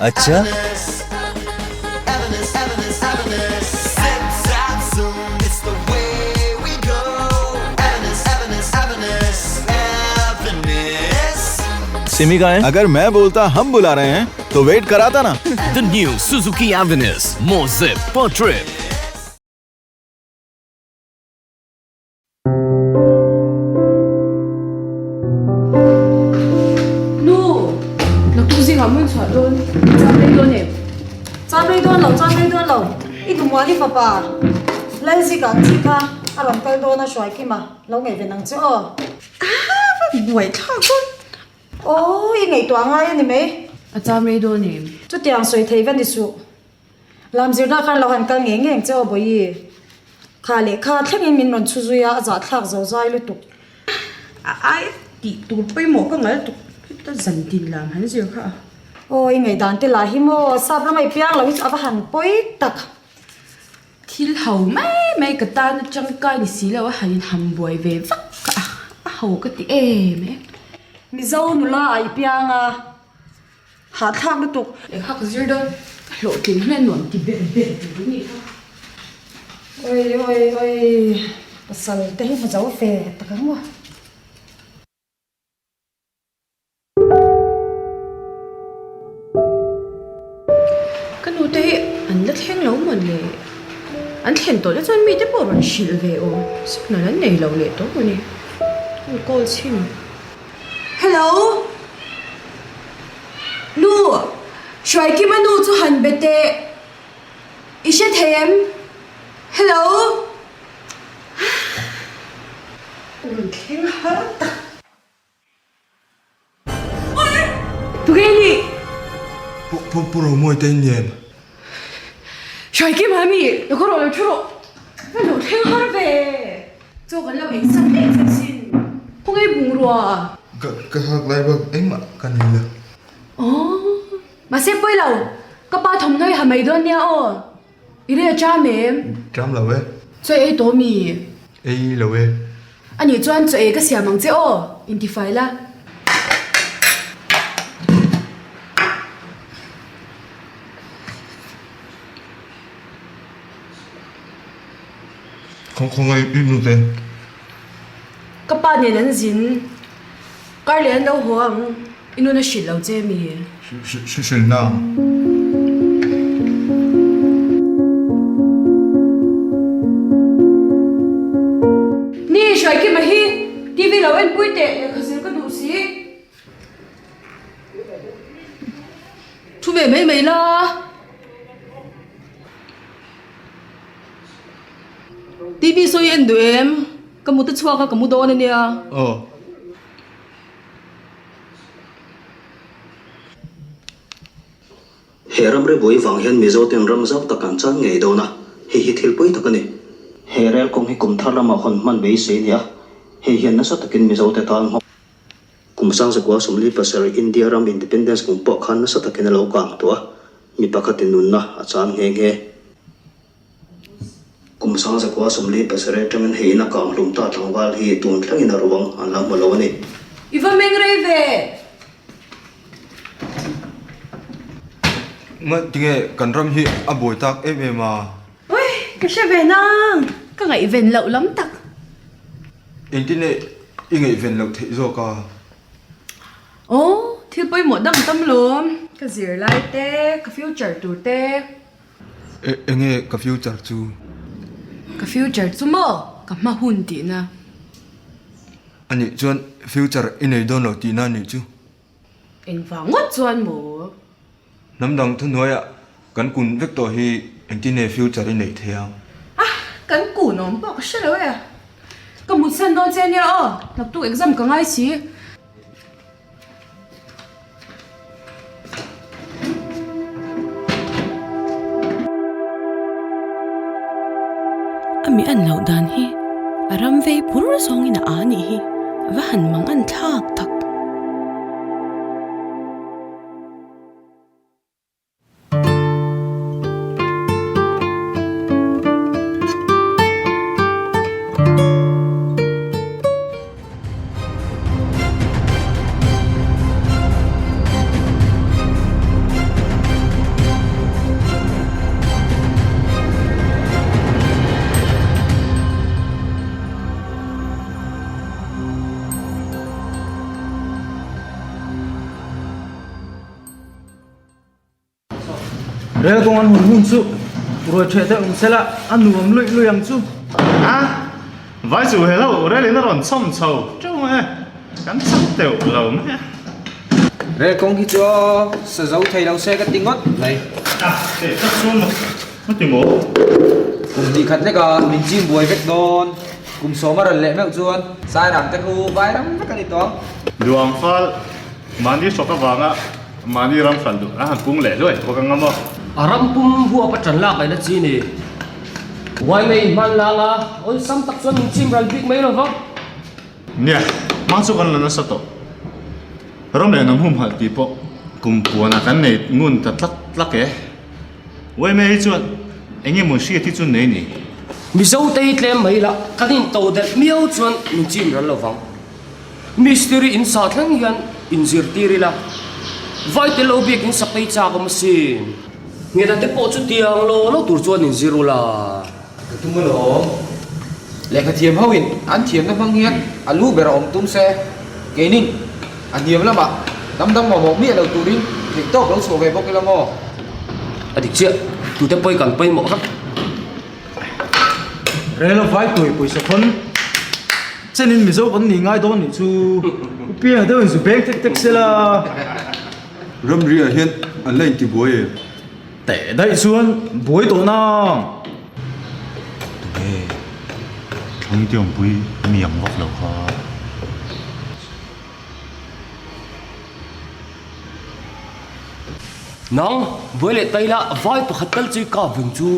Acha. Simi कहाँ है? अगर मैं बोलता हम बुला रहे हैं तो वेट कराता ना। The new Suzuki Avenis, more zip per trip. Nu, naktuk zingah maw in chhuah dawn? Cham rei dawn em? Cham rei dawn lo, cham rei dawn lo. I Dumuali fapa Lalzika ang chi kha a rawn kal dawn a hruai kim a, lo ngaihven ang che aw. Ah, va buai thlak dawn. Aw, i ngaihtuah ngai a ni mai. A cham rei dawn em? Chutiang sawi thei va ni suh. Lam zirna khan lo han kal ngei ngei ang che aw Bawihi. Kha leh kha thlengin min rawn chhu zui a, a zahthlak zo zai lutuk. A ai tih tur pawimawh ka ngal tuk ta zan tin lam han zir kha a. Aw i ngaihdan te lah hi maw sap ram a i piang lo hi chu a va han pawi tak. Thil ho mai mai ka tan atang kai ni si lo a han in ham buai ve vak kha a, a ho ka ti em e. Mizo nula a i piang a. Hahthlak lutuk. Lehkha ka zir dawn, ka hlawhtling hian nuam ti ber ber tur a nih kha. Oi oi oi, pasal te hi hmu zo ve tak ang maw. Ka nu te hi an la thleng lo mawn le, an thlen tawh te chuan mite pawh rawn hrilh ve awm, signal an nei lo leh tawh maw ni, an call chhin. Hello! Nu! Hruaikima nu chu han be teh. I hre thei em? Hello! Rawn thleng har tak. Tunge ni? Pu Pu Romawi te in ni em? Hruaikima mi, lo khaw rawh lo thu rawh. Ka lo thleng har ve. Chaw kan lo ei sak daih che sin. Khawnge bungrua? Ka ka hak lai bak engmah ka nei lo. Aww mahse pawi lo ka pa thawmhnaw i ha mai dawn nia aw. I rel ṭam em? Ṭam lo e. Chaw ei tawh mi? Ei lo e. Anih chuan chaw ei ka siam ang che aw, intifai la. Khawngaih i nu te. Ka pa nen an zin. Kar leh an lo haw ang. I nun a hrilh lo che mi? Hrilh na. Ni, Hruaikima hi TV lo en pui teh, lehkha zir ka duh si. Thu ve mai mai la. TV sawi en duh em? Ka mut a chhuak a, ka mu dawn a nia. Aw. He ramri buai vang hian Mizo ten ram zau tak an chan ngei dawn a, hei hi thil pui tak a ni. He rel kawng hi kum thar lamah hawn hman beisei a ni a, hei hian nasa takin Mizo te tan nghawk. Kum 19 27 India ram Independence kum pawh khan nasa takin a lo kang tawh a, mi pakhatin nunna a chan nghe nghe. Kum 1947 atangin hei in a kang hlum ta tlangval hi tun thlengin a ruang an la hmu lo a ni. I va meng rei ve! Nga tinge kan ram hi a buai tak em em a? Ui, ka hre ve nang! Ka ngaihven loh lam tak. Engtin nge i ngaihven loh theih zawk a? Aw, thil pawimawh dang tam lawm. Ka zirlai te, ka future tur te. E, enge ka future chu? Ka future chu maw? Ka hma hun tihna. Anih chuan future i nei dawn lo tihna anih chu. Engvang ngawt chuan maw? Hnam dang thuhnuaiah kan kun vek tawh hi engtin nge future i neih thei ang? Ah, kan kun awm pawh ka hre lo e. Ka mutsan dawn che ania aw, naktuk exam ka ngai si. A mi an loh dan hi a ram vei pur zawngin a a nih hi a va han mang an thlak tak. Rel kawng an hun hun chu ruai ṭheh te awm sela a nuam luih luih ang chu. A, vai chu hello rel in a rawn chhawm chho ṭeuh mai e, kan chhang teuh lo mai a. Rel kawng hi chu sa zo thei lo se ka ti ngawt mai. A, teh tak chuan maw ka ti maw? Kum hnih khat lek a min chim buai vek dawn, kum sawm a rawn leh meuh chuan Sairang te khu vai ram vek a ni tawh ang. Duang fal Mahni hrawk avanga mahni ram hran duh a han pung leh hluai bawk ang a maw? A ram pum huap a ṭan lak aihna chi ni. Uaime in hman lang a, awlsam tak chuan min chim ral bik mai lo va. Nia, hma chu kan la nasa tawh. Ram leh hnam humhalh tih pawh kum puanah kan nei ngun ta tlak tlak e. Uaime hi chuan eng nge maw hriat hi chu nei ni. Mizo te hi tlem mai la, kan in to delh miau chuan min chim ral lo vang. Mistiri in sa thleng hian inzirtir ila, vai tel lo biak in sak phei chak awm asin. Ngheta te pawh chu tiang lo lo tur chuan inzir ula. Ka tum alawm. Lehkha thiam ho in an thiamna hmang hian a lu ber a awm tum se, keinin a hniam lamah dam dang mamawh miah lo turin theihtawp lo chhuah ve bawk ila maw? A dik chiah, tute pawi kan pawimawh vek. Rel a vai tuai pawisa thawn chenin Mizo kan nih ngai dawn nih chu U Pianga deuh in zu beng tek tek se la. Ramri ah hian an la inti buai em? Teh daih chuan buai tawh na. Tunge Thlangte awmpui mi ang vak lo kha. Nang, buai leh tai la, vai pakhat tal chu i kap veng chu.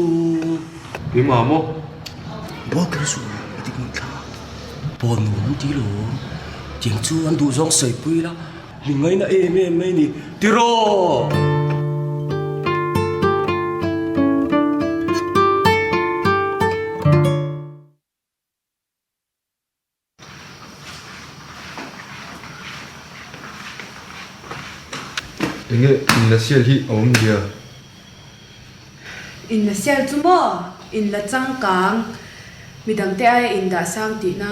Keimah maw? Bual kher suh i ti hmui thla. Pawn nuam an ti lo. Tiang chu an duh zawng sawipui la, min ngaina em em mai ni. Tiraw! Enge in la sial hi a awm zia? In la sial chu maw? In la changkang, midangte aia in dah sang tihna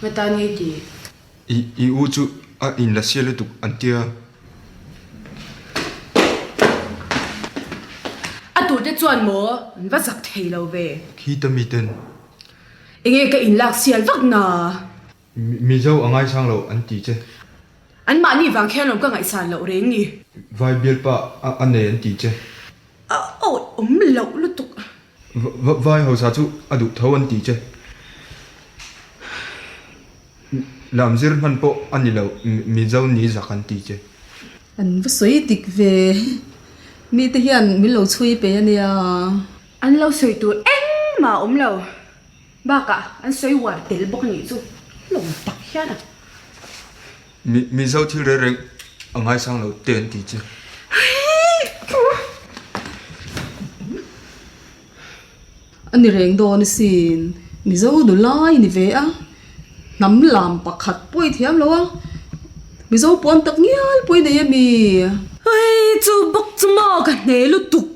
nga tan ngei ti. I i u chu a in la sial lutuk an tia. A turte chuan maw an va zak thei lo ve. Khita miten Enge ka inlak sial vak na? Mizo a ngaisang lo an ti che. An mahni vang khian lawm ka ngaihsan loh reng ni. Vai bialpa a nei an ti che. A awi awm loh lutuk. Vai hausa chu a duh tho an ti che. Lam zir hman pawh a ni lo Mizo ni zak an ti che. An va sawi dik ve. Mite hian min lo chhui pe a nia. An lo sawi tur engmah a awm lo. Bakah an sawi uar tel bawk a nih chu hlawm tak hian a. Mizo thil reng reng a ngaisang lo te an ti che. A ni reng dawn asin. Mizo nula i ni ve a, hnam lam pakhat pawh i thiam lo a, Mizo puan tak ngial pawh i nei a mi? Hei chu bawk chu maw ka hne lutuk.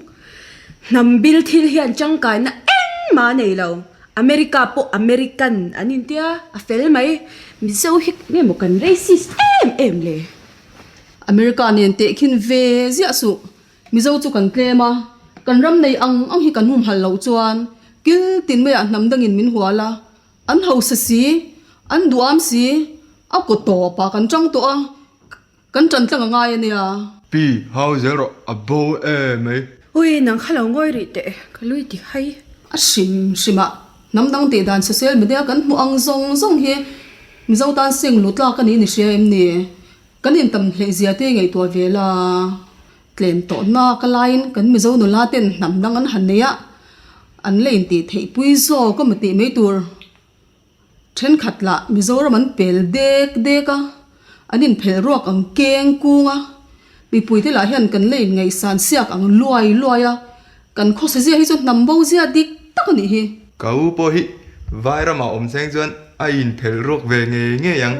Hnam bil thil hian tangkaina engmah a nei lo. America pawh American an intia, a fel mai. Mizo hi nge maw kan racist em em le? America nen tehkhin ve ziah suh. Mizo chu kan tlem a, kan ram nei ang ang hi kan humhalh loh chuan kil tin maiah hnam dangin min hual a, an hausa si, an duham si, a kaw tawpah kan tang tawh a. Kan ṭan tlang a ngai a nia. Pi, hau zel rawh, a bo e mai. Ui, nang kha lo ngawi rih teh, ka lui ti hai. A hrim hrim ah hnam dang tih dan social media kan hmuh ang zawng zawng hi Mizo tan seng lu tlak a ni ni hria em ni? Kan intam hleih zia te ngaihtuah ve la. Tlem tawh nak a laiin kan Mizo nula ten hnam dang an han nei a, an la intih theih pui zawk a maw tih mai tur. Thenkhat lah Mizoram an pel dek dek a, an inphelh ruak ang keng kung a, mipuite lah hian kan la inngaihsan siak ang luai luai a, kan khawsa zia hi chu hnam bo zia dik tak a nih hi. Ka u pawh hi vai ramah awm seng chuan a inphelh ruak ve ngei ngei ang.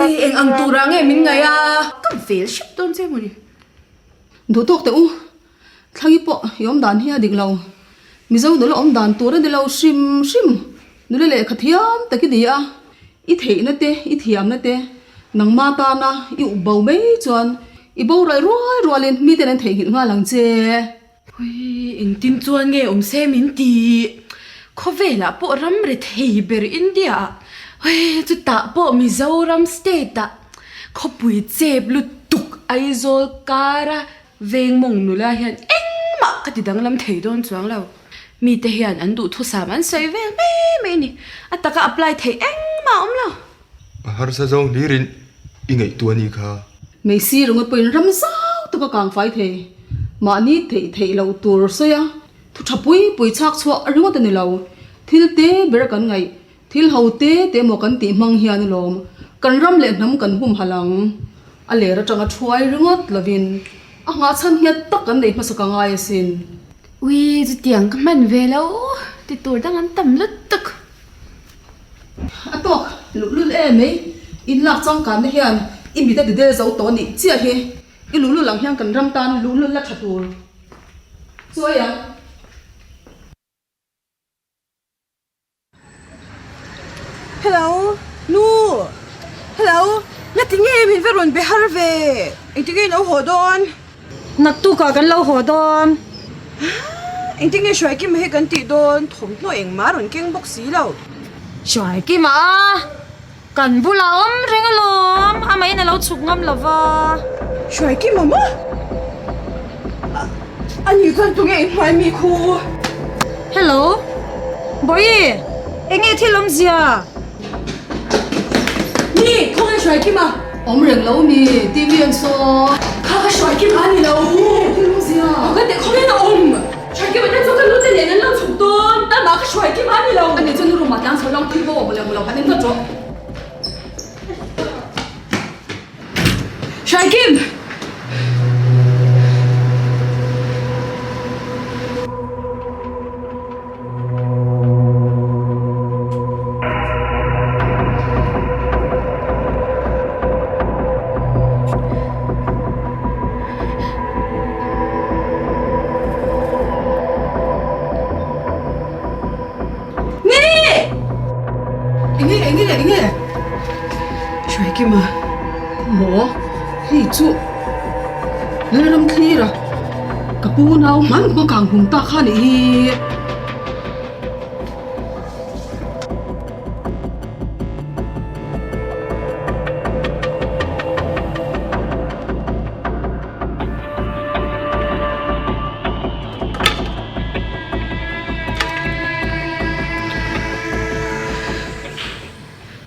Ui, eng ang turah nge min ngaih a? Ka vel hrep dawn che mawni. Duh tawk teh u, Thlangi pawh i awm dan hi a dik lo. Mizo nula awm dan tur a ni lo hrim hrim. Nula lehkha thiam tak i ni a, i theihna te, i thiamna te nangma tana i up bo mai chuan i boral rual rualin miten an theihnghilh nghal ang che. Ui, engtin chuan nge awm se min ti? Khawvelah pawh ram rethei ber India ah, ui, chutah pawh Mizoram state ah khawpui chep lutuk Aizawl kara veng mawng nula hian engmah ka ti danglam thei dawn chuang lo. Mite hian an duhthusam an sawi vel mai mai a ni. A taka apply theih engmah a awm lo. A harsa zawng hlirin i ngaihtuah a ni kha. Meisi ringawt pawhin ram zau tak a kangfai thei. Mahni theih theih loh tur sawi a, thu tha pui pui chhak chhuah ringawt a ni lo. Thil te ber kan ngaih, thil ho te te emaw kan tih hmang hian alawm kan ram leh hnam kan humhalh ang. A ler atanga thuai ringawt lovin a nghahchhan nghet tak kan neih hmasa ka ngai asin. Ui, chutiang ka hman ve lo, ti tur dang an tam lutuk. A tawk luhlul em mai, in lak changkanna hian i mit a ti del zo tawh nih chiah hi, i luhlul ang hian kan ram tan luhlul la tha tur chuai ang. Hello, nu, hello, ngati nge min va rawn be har ve, engtin nge i lo haw dawn? Naktukah kan lo haw dawn. Engtin nge Hruaikima hi kan tih dawn? Thawmhnaw engmah a rawn keng bawk si lo. Hruaikima a, kan bulah a awm reng alawm, amahin a lo chhuk ngam lo va. Hruaikima maw? A ni chuan tunge i hmai mi khu? Hello, Bawihi, enge thil awmzia? Ni, khawnge hruai kim a? Awm reng lo mi, TV an saw. Kha ka hruai kim a ni lo. Thil awm zia. Ka teh khawnge na awm? Hruai kim a te chu ka nu te nen an lo chhuk dawn. Amah ka hruai kim a ni lo. A ni chuan room ah tlang chho lang thil bo a maw lo han en vat rawh. Hruai kim! Enge enge enge Hruaikima Maw hei chu Lalram thlir a ka pu nau hman hma kang hlum ta kha nih hi.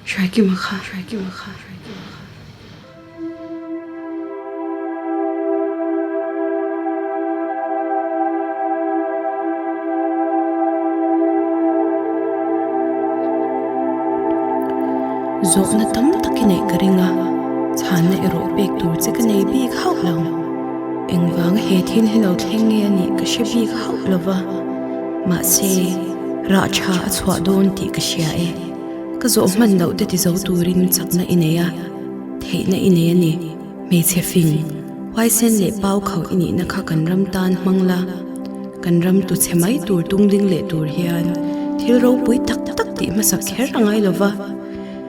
Hruaikima kha, Hruaikima kha, Hruaikima kha. Zawhna tam tak i neih ka ring a, chhanna erawh pek tur che ka nei bik hauh lo. Engvanga he thil hi lo thleng nge a nih ka hre bik hauh lo va, mahse, rah tha a chhuah dawn tih ka hria e. Ka zawh hman loh te ti zo turin chakna i nei a, theihna i nei a ni. Hmeichhe fing, huaisen leh pau khauh i nihna kha kan ram tan hmang la, kan ram tu chhe mai tur tungding leh tur hian thil ropui tak tak tih hmasak kher a ngai lo va,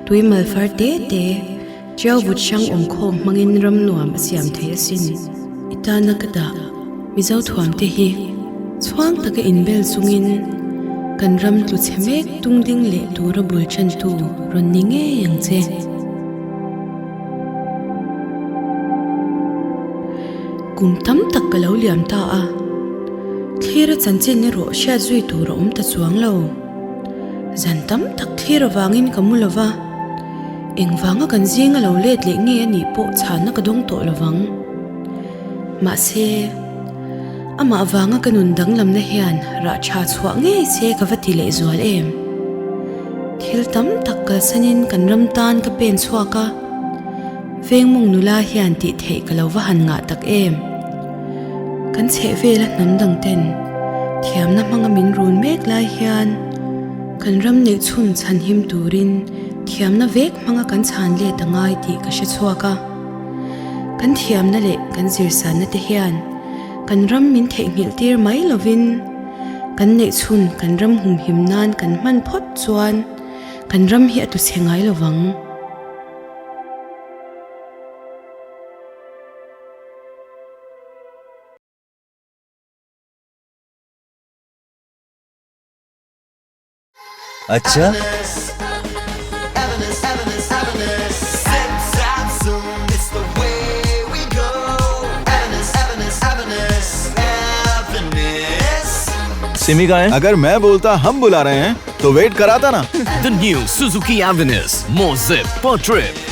tui malfar te te, Tiau vut hrang awmkhawm hmangin ram nuam a siam thei asin. I tana ka dah Mizo thuam te hi chhuang taka inbel chungin kan ram tlu chhe mek tungding leh tura bul chantu rawn ni ngei ang che. Kum tam tak ka lo liam ta a, thlir a chanchin erawh hriat zui tur a awm ta chuang lo. Zan tam tak thlir avangin ka mu lova. Engvanga kan zinga lo let leh nge a nih pawh chhanna ka dawng tawh lovang. Mahse, amah vanga ka nun danglamna hian rah tha chhuah ngei se ka va ti leh zual em? Thil tam tak kalsanin kan ram tan ka pen chhuak a, Vengmawng nula hian tih theih ka lo va han ngah tak em? Kan chhehvela hnam dang ten thiamna hmanga min run mek lai hian kan ram neih chhun chhanhim turin Thiamna vek hmanga kan chhan let a ngai tih ka hre chhuak a. Kan thiamna leh kan zirsanna te hian kan ram min theihnghilh tir mai lovin kan neih chhun kan ram humhim nan kan hman phawt chuan kan ram hi a tuchhe ngai lovang. अच्छा सिमी का है अगर मैं बोलता हम बुला रहे हैं तो वेट कराता ना The new Suzuki Avenis. More zip per trip.